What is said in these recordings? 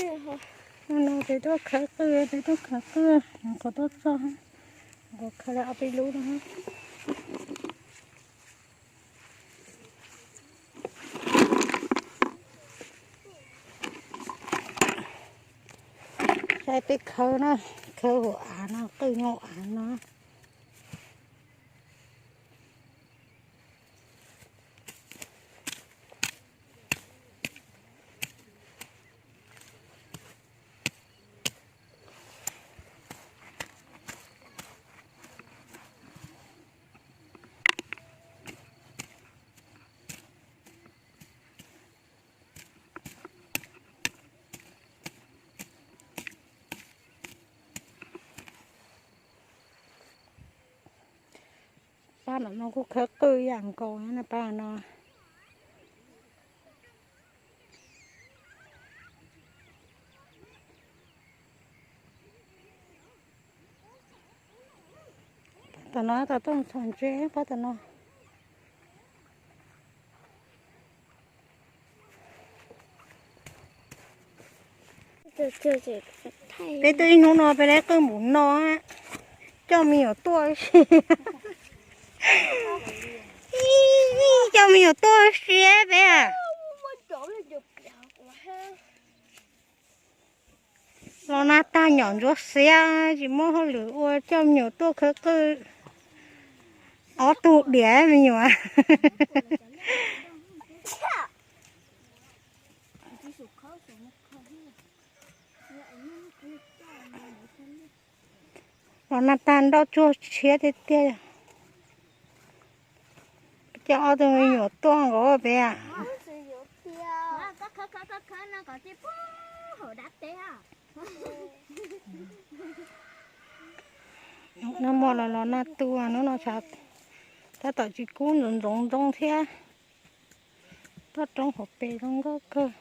No peb tuaj khawb qwj, peb tuaj khawb qwj, nyuam qhuav tuaj txog, nyuam qhuav khawb lawm ob peb lub no. Saib peb khawb na, khawb hauv av no, qwj nyob hauv av no. Pab no kuj khawb qwj ib yam nkaus na pab no. Pab tom no tau tuaj txhom ntses pab tom no. Peb tuaj ib hnub no peb lawv qwj npaum no, coj me nyuam tuaj si, coj me nyuam tuaj siab peb. Los nag tag nyom ntsuav xiab tsis muaj hauj lwm ua coj me nyuam tuaj khawb qwj. Ob tug diam me nyuam. Los nag tag nroj tsuag tshiab tiag tiag. Coj ob tug me nyuam tuaj nkaus peb. Nag hmo los los nag tuaj, hnub no tab tom tsis kub ntxoov ntxoo thiab. Toj roob hauv pes zoo nkauj kawg.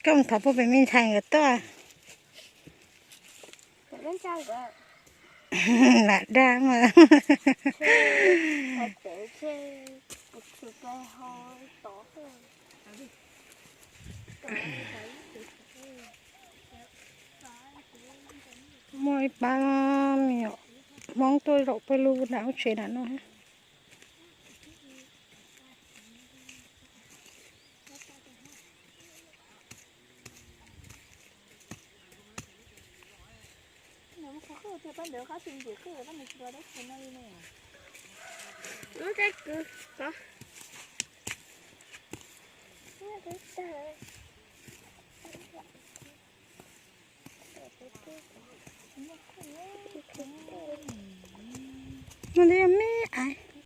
Koj mus thov puag pem me ntxhais nkawd tuaj. Lam dag mas. Muaj ib pab me nyuam Hmoob tuaj zaum pawg lug nram lub tsev nram no. No li me aiv.